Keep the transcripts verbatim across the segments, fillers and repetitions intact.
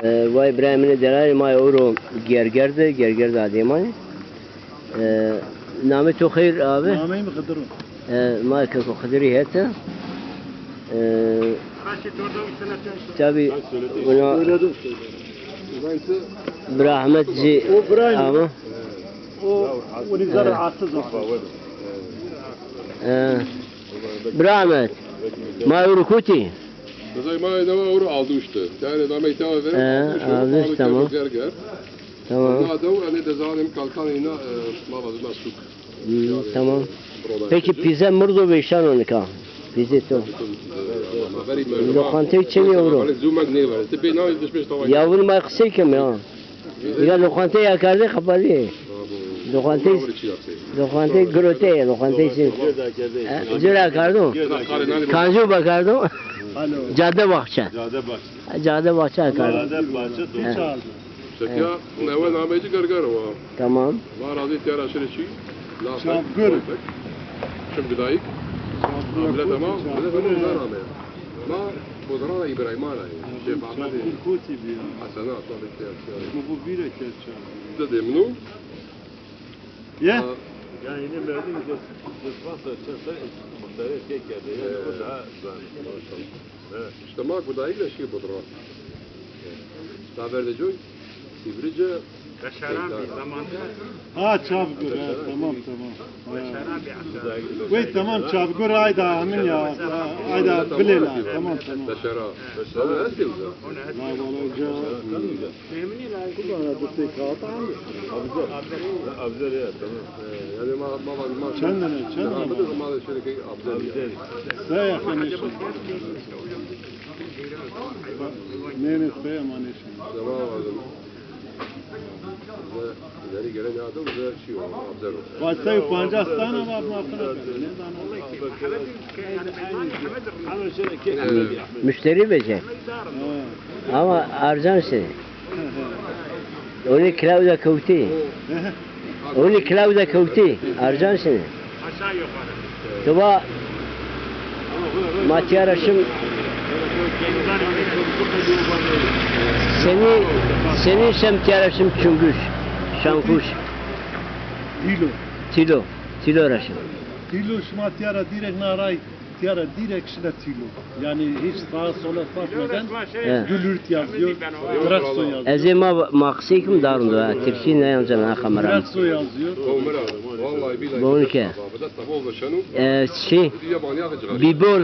E, vay birayê min ê delalî, ma ewro Gerger de, Gerger de Adêmanî. E, namê to xeyr abi? Nameyê mi Xidir o. E, ma keko Xidirî hete. E, tabî buna bir Ahmet zî ama. O Unî zerre aciz o. E, bir Ahmet, ma ewro kotî? Mesela ma ewro Aldûş de. Yani nameyê te ver. E, Aldûş, tamam. Gerger. Tamam. Na dew, enê de zanîm kalkan îna, e, ma vazî ma sûk. Hmm, tamam. Peki pîze mirdo vêşano nika? Pîzê to. Loqantey çend ewro? Yavun ma qisey kem ya. Nika loqantey akardê xepadê. Loqantey, loqantey girotey, loqantey çi? E, cira kardo? Kancû bakardo? Cade baxçe. Cade baxçe. Cade baxçe kardo. Cade baxçe. Şekîya newe nameyê ci Gerger o. Tamam. Ma razî tîya ra şirê çî. Çavgur. Çim gidayîk. Amle tamam. Amle tamam. Ma Bodrana Îbrahîma ra yê. Şêx Ehmedê. Çavgur kotî bîya? Hesena, tabî tîya, tîya. Ma bu bîre ke Çavgur. De demno. Ya. Yani yine merdim des, des varsa çese muhtarı tek yerde. Yani o daha zanî. Maşallah. İşte ma gudayî de şî Bodran. Taberde coy, Sivrice, Beşarabi zamanında. Ha, Çavgur, ha, tamam, tamam. Ha. Beşarabi. Wey, tamam, Çavgur ayda amin ya. Ayda bilela, tamam, tamam. Beşara. Beşara. Tamam, ez de uza. Vay, vay, vay, ca. Memnun abi. Kulağına bir şey kağıt aldı. Abzer. Abzer ya, tamam. Ee, yani ma, ma, ma, ma. Çend tane, çend tane? Ahmet o zaman şöyle ki Abzer. Abzer. Saya konuşun. Ne, ne, saya maneşin. Tamam abi. Bize ileri gelen ya da bize şey o, Abzer o. Vay, say pancas tane var mı? Müşteri bece. Ama arcan şey. Onî kilawda kewtî. Onî kilawda kewtî. Arcan şinî. Tu va ma tîya ra şim senî, senî şem tîya ra şim Çunguş, Şankuş. Tîlo. Tîlo. Tîlo ra şim. Tîlo şima tîya ra dîrek na ray. Tîya ra dîrek şina Tîlo. Yani hiç sağa sola sapmadan He. Gülürt yazıyor. Grasso yazıyor. Ez ê ma, ma qisey kim darndo ha. Tirkî ne yanca na kamera. Grasso yazıyor. Bonke. E, şey. Bibol.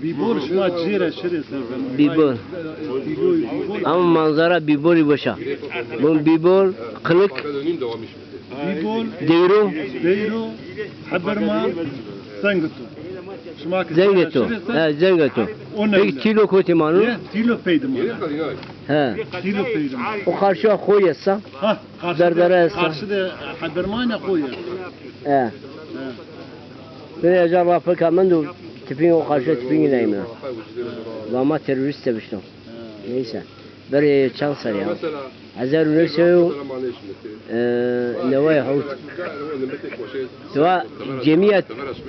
Bibol şima cêre şirê ser. Bibol. Tîloyî bibol. Ama manzara Bibolî weş a. Bon Bibol, Qilik. Bîbol, Deyro. Deyro, Hebirman, Sengito. Şima ki Zengeto. Şirê ser. He, Zengeto. O ne? Peki Tîlo kotî mano? Ye, Tîlo peydi mano. He. Tîlo peydi mano. O karşıya koy esta. Ha, karşı Derdere de, esta. Karşı de Hebirman ya koy esta. He. He. Böyle acaba pek amendo tipin o karşıya tipin yine. Vama terörist de bişto. He. Neyse. Berê çand serrî ya? Hezar û new sey û, e, neway hewt. Dewa cemîya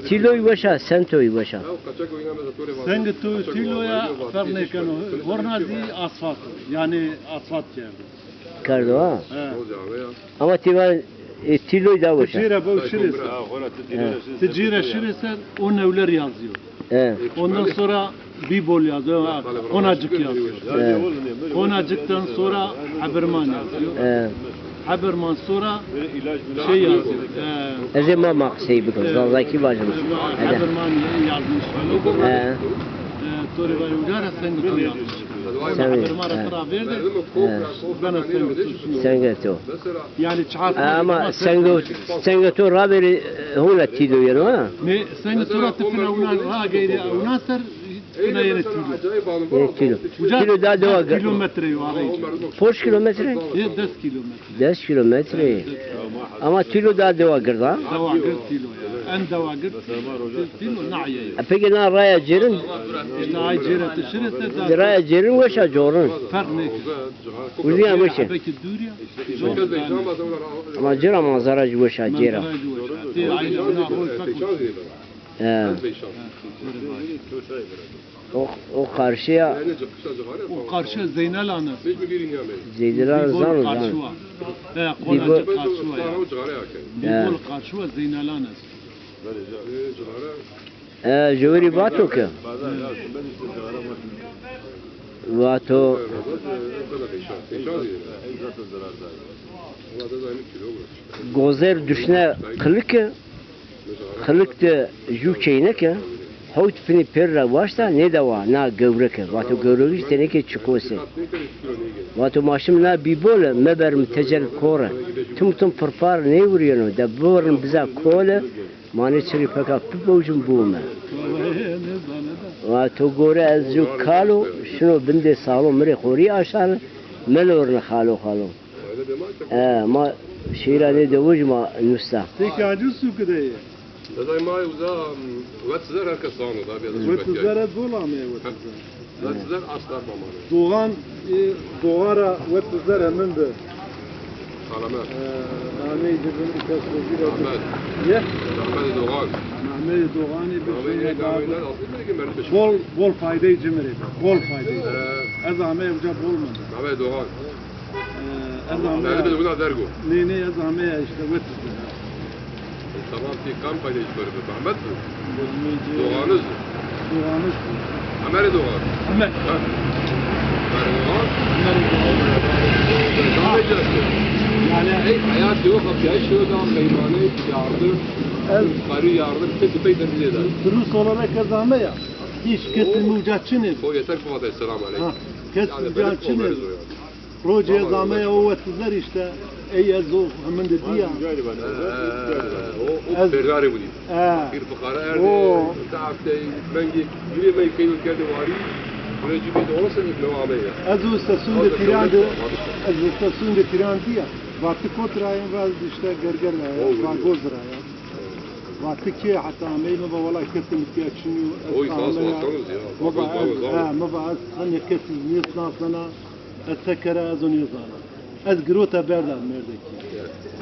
Tîloyî weş a, Sentoyî weş a? Sengito û Tîlo ya ferq nêkeno. Horna zî asfalt o. Yanî asfalt kerdo. Kerdo ha? He. Ama ti va, e, Tîloyî daha weş a. Cêra bo şirê ser. Ti cêra şirê ser, o newler yazıyor. He. Ondan sonra Bibol yazıyor, Honacık yazıyor. He. Honacık'tan sonra Hebirman yazıyor. He. Hebirman sonra şey yazıyor. E, Ez ê ma ma qisey bikim, e, Zazakî vajim. E, Hede. Hebirman yazmış. He. E, Torê Vayûgara Sengito yazmış. Sen Hebirman ra he. Tira verdi. He. Bana Sengito. Sengito. Yani çihat. Ama Sengito, Sengito ra verî, e, hona Tîlo yeno ha? Ne, Sengito ra tifina una ra geyri una ser. Tîlo. Tîlo da dewa gird. Kilometre yo arayı. Poş kilometre? Ye, des kilometre. Des kilometre. Ama Tîlo da dewa gird ha? Dewa gird Tîlo ya. En dewa gird Tîlo nahye. E, peki na raya cêrin? İşte ay cêre tişire se da. Raya cêrin weş a corin. Ferq nêkir. Uziyan weş e. Peki dûr ya. Ama cêra manzara jî weş a cêra. Manzara jî weş a. Tê aynı ona roy pek weş. He. O, o karşıya. O karşıya Zeynelan est. Zeynelan zano, zano. He, Bîbol karşıya Zeynelan est. E, jewirî vato ke. Vato. Gozer duşne qilik ke, qilik de jû keyneke, hewt finî pêr ra waşta, nêda wa na gewreke. Vato gewreke jî tenêkê çikose. Vato ma şim na bîbole, meberim tecel kore. Tim tim pirpar nêwurîyeno, de biwerin biza kole, ma nê çirî peka bipewjim biwime. Wa to gore ez jû kalo, şino bindê salo mi rê xorî aşane, melorine xalo xalo. E, ma şîra nê dewij ma nusta. Ti kancî suki de yê? Dezay ma uza, m, wet zer herkes zano da, bîya da. Wet zer ez bol ameye wet zer. Wet zer asla bamane. Doğan, e, Doğan ra wet zer emin bi. Salame. E, nameyê ci bin kes rojî ra. Ahmet. Ye? Ahmet Doğan. Mehmet Doğanî bi. Bol, bol faydeyê ci mi rê. Bol faydeyê. E. Ez ameye uca bol mende. Mehmet Doğan. E, ez ameye. Mehmet Doğan dergo. Nê, nê, ez ameye işte wet. E, tamam, ti kam faydeyê ci mi rê? Mehmet mi? Doğanız. Doğanız. Ömer Doğan. Ömer. Ha. Ömer Doğan. Ömer Doğan. Tamam, işte. Yani. Ey, hayat yok, yaşıyor da meymanı yardım. El. Karı yardım, peki, peki, peki, peki. Rus olarak kazanma ya. Hiç kesin uca çinir. O yeter ki, selamu aleyküm. Ha, kes uca çinir. Rocê ez ameya o wet zer işte. Ey ez o hemin de dîya. He, o, o pêrdarê winî. He. Faqîr fuqara erdê, o, di hefteyî, mengî, yirê mengî keyno kerdê warî. Rê cî bê de olsa, îbne ameya. Ez o îstasyon de pîran de, ez o îstasyon de pîran dîya. Va ti kot ra yê? Va işte Gerger ra ya, va Goz ra ya. Va ti kê heta ameyî? Mi va wela kesê mi tîya çinî yo, ez ameya. Mi va ez, he, mi va ez tenê kesî nêsnasena. Ez se kera ez o nêzana. Ez girota berda mêrdekî.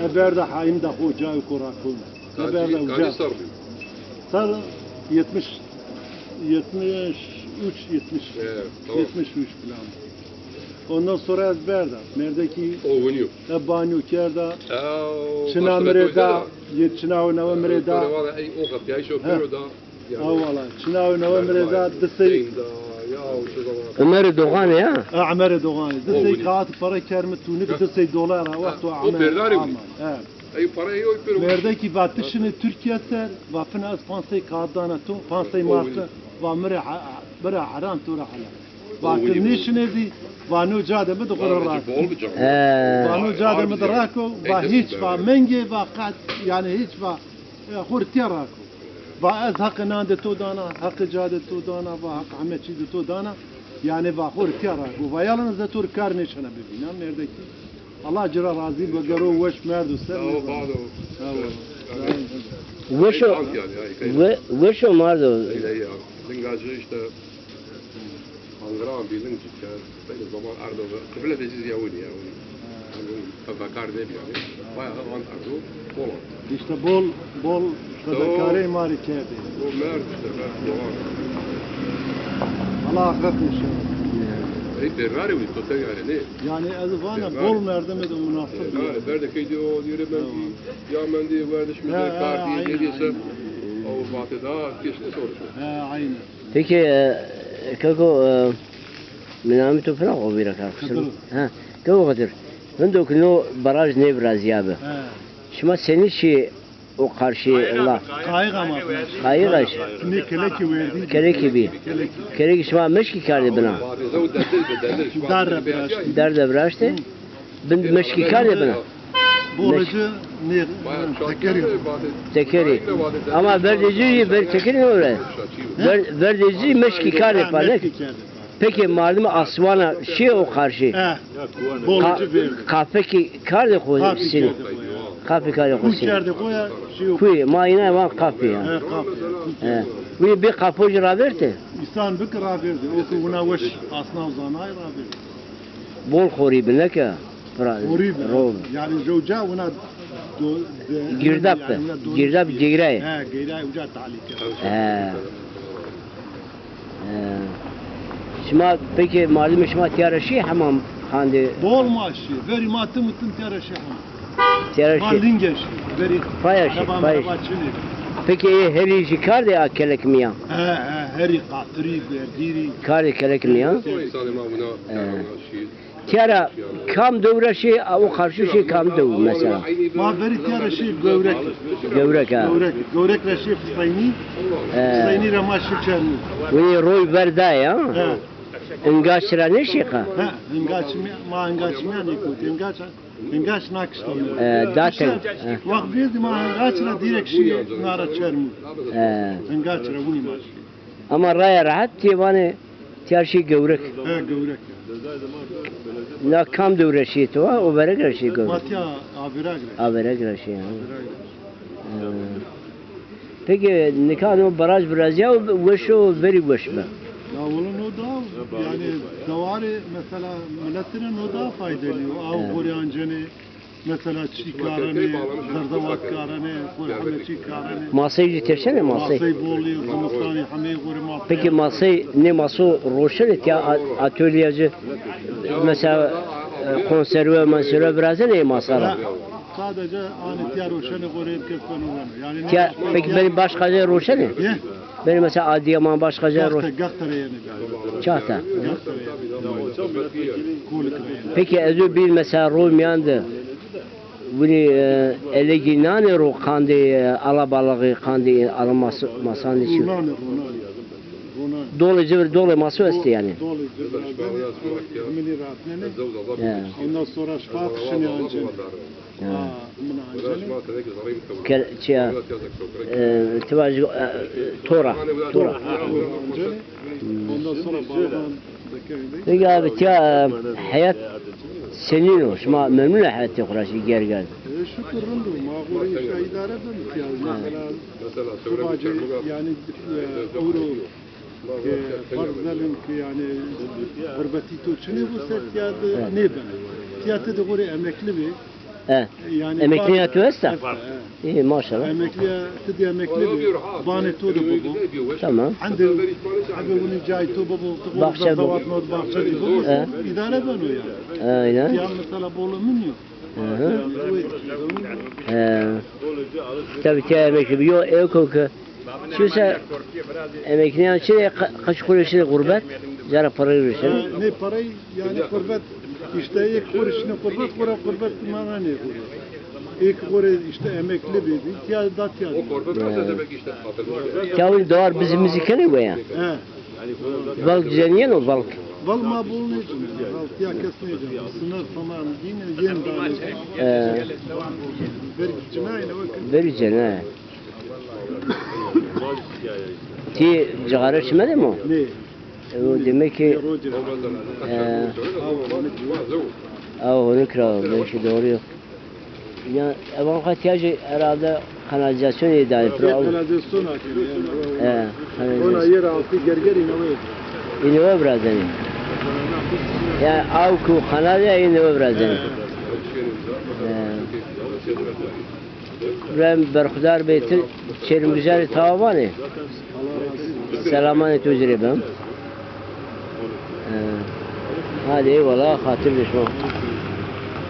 Ez berda haim da xo cayê ko rakon. Ez berda uca. Kancî serr bî? Serr yetmiş, yetmiş üç, yetmiş. He, tamam. Yetmiş üç filan. Ondan sonra ez berda. Mêrdekî. O winî yo. E, banyo kerda. Çina mi rê da. Yê çina û newe mi rê da. Ey, o qepîyayîşo pêro da. Ha wala, çina û newe mi rê da, di sey. Ömer Doğanî ya? Ha, Ömer Doğanî. Di sey kağıt para kermi tunik, di sey dolar ha, wexto Ömer. He. Ey para ey oy pêro. Mêrdekî va ti şinê Tirkîya ser, va fina ez panc sey kağıt dana to, panc sey marka, va mi rê ha-, mi ra heram, to ra helal. Va ti nêşinê zî, va no ca de mi di xo ra rako. He. Va no ca de mi di rako, va hiç, va mengê, va qet, yani hiç, va, e, xo rê tîya rako. Va ez heqê nan de to dana, heqê ca de to dana, va heqê heme çî de to dana. Yani va xo rê tîya ra go. Va yalnız ez to rê kar nêşena bivîna, mêrdekî. Allah ci ra razî bo, gero weş merdo ser. Sağ ol, var ol. Sağ ol. Weş o, we-, weş o merdo. Eyle ya. Linga ci işte Anqira bî, ling ci kerd. Aynı zaman Erdoğan. Kıble de ciz ya winî ya winî. Fedakar nêbî yanî. Bayağı an Erdo. Bol an. İşte bol, bol fedakarê ma rê kerdê. O merd işte, merd Doğan. Allah affet inşallah. Ey berrarê wî, to tey yanî, nê? Yani ez vana bol merdimê de munasib. Berrarê, berdê key dî o, dîrê mendî, ya mendî, werdiş mi de, kar dî, ne diyse. O vate daha keşine soruşu. He, aynen. Peki, e, keko, e, mi namê to pira xo vîra kar. Xidir. Ha, keko Xidir. Vindo ki no baraj nêvirazîyabi. He. Şima senî şî o karşî la? Qayîx ama. Qayîx eş. Ne kelekî werdî. Kelekî bî. Kelekî. Kelekî şima meşkî kardê bina. Dar de viraştî. Dar de viraştî. Bin meşkî kardê bina. Bolê ci nê tekerî. Tekerî. Ama verdê ci, ver tekerî nêwre. Ver, verdê ci meşkî kardê pa, ne? Peki, merdimê aswana şî o karşî. He. Bolê ci ver. Qafekî kardê xo sînî. Qafekî kardê xo sînî. Kuy kerdê xo ya, şî o. Kuy, ma îna van qafî ya. He, qafî. He. Wî bê qapo ci ravêrtê? Însan bik ravêrdê. O ki wina weş asnaw zanay ravêrdê. Bol xorî bi neke. Xorî bi. Ro. Yani jewca wina Girdap. Girdap, geyra yê. He, geyra yê, uca talî kerd. He. He. Şima peki mardimê şima tîya ra şî hemam qandê? Bol ma şî. Verî ma tim û tim tîya ra şî hemam. Tîya ra şî. Ma linge şî. Verî paya şî, araba paya şî. Meraba çinê. Peki ê herî jî kardê a kelek mîyan? He, he, herî qatirî, gerdîrî. Kardê kelek mîyan? He. Tîya ra kam dew ra şî, a o qarşû şî kam dew mesela? Ma verî tîya ra şî Gewrek. Gewrek ha. Gewrek, Gewrek ra şî Fisteynî. He. Fisteynî ra ma şî Çermû. Winî roy ver dayê ha? He. Ingaç ra nêşî qa? He, Ingaç mi-, ma Ingaç mîyan nêkewtî. Ingaç, Ingaç nakişta mi. He, daten. Wext bêdî ma Ingaç ra dîrek şî na ra Çermû. He. Ingaç ra winî ma şî. Ama raya rehet tê vanê tîya şî Gewrek. He, Gewrek. Na kam dew ra şî to, o verek ra şî Gewrek? Ma tîya Averek ra. Averek ra şî, ha. Averek ra. He. Peki nika no baraj virazîya û weş o, verî weş bi? Ya wele no da, yanî dewarê mesela miletî rê no da faydelî yo. Aw xo rê ancenê. Mesela çî karenê, zerzevat karenê, xo rê heme çî karenê. Masey jî têşenê, masey? Masey bol ê, zimistanî hemeyî xo rê ma. Peki masey, nê maso roşenê tîya a-, atolyeya ci, mesela, e, konserve, menserve virazenê ê masa ra? Sadece anî tîya roşenê xo rê, kes beno weno. Yanî tîya, peki benî başka cayê roşenê? Ye. Benî mesela Adıyaman başka cayê roş-. Gexte, Gexte ra yenê. Çata? Gexte ra yenê. Kolik ra yenê. Peki ez o bîr mesela roy mîyan de winî, e, elegî nanê ro qandê, e, alabalixî, qandê ala mas-, masanê çî? Ronanê, ronanê. Ronanê. Dolê civir, dolê maso estê yanî. Dolê civir, ronanê, minî rahatnenê. He. Ondan sonra şifat şinê ancenê. Ha. Ha, min ancenê. Ke-, çiya, e, ti vajî, e, tora, tora. Ha, ancenê. Ondan sonra bağdan. Peki abi, tîya, e, heyat senîn o? Şima memnun a heyatê xo ra şî Gergerd? E, şukur rind o. Ma xo rê îşte îdare beno tîya. Mesela, tu vacê, yanî, e, ewro ke farz delin ke yanî xurbetî to çinê bo, se tîya de nêbeno. Tîya ti de xo rê emekli bê. He. Yanî emeklîya to esta? Esta, he. Îyî, maşallah. Emeklîya, ti de emekli bê. Banê to de bibo. Tamam. Hendê ebe winî cayê to bibo, ti xo baxçe bibo. Zerzevat ma baxçe de bibo. He. Îdare beno yanî. Aynen. Tîya mesela bolê min yo. Hı hı. He. Tabii tîya emeklî bî. Yo, eko ke Çiyo se emeklîyan çinê, qe-, qeç xo rê şinê xurbet, cara perey rê şinê. Ha, nê perey, yanî xurbet, îşte êk xo rê şinê xurbet, xo ra xurbet mana nê xurbet. Êk xo rê îşte emekli bêdî, tîya da tîya. O xurbet. He. Tîya winî dewar bizî mizî kenê weyan? He. Velg cenîyeno, velg? Velg ma bol nêcîne. Velg tîya kes nêcîne. Siner tamam dîne, yên danê. He. Verî cinayene wekî. Verî cinayene. Ti cixare şimedê mi? Nê. E, o demek ki, e, aw honik ra, belki doğru yok. Ya, evan xo tîya jî herhalde kanalîzasyonê danê piro. Kanalîzasyon akirî, yanî. E, kanalîzasyon. Ona yer altı Gerger îne we. Îne we virazenê. Ya, aw ku kanal ya, îne we virazenê. E. Îbrahîm, berxudar bê, ti çêrmguzarê tawa vanê. Selamanê to ci rê bim. He. Hadi eyvallah, xatir de şima.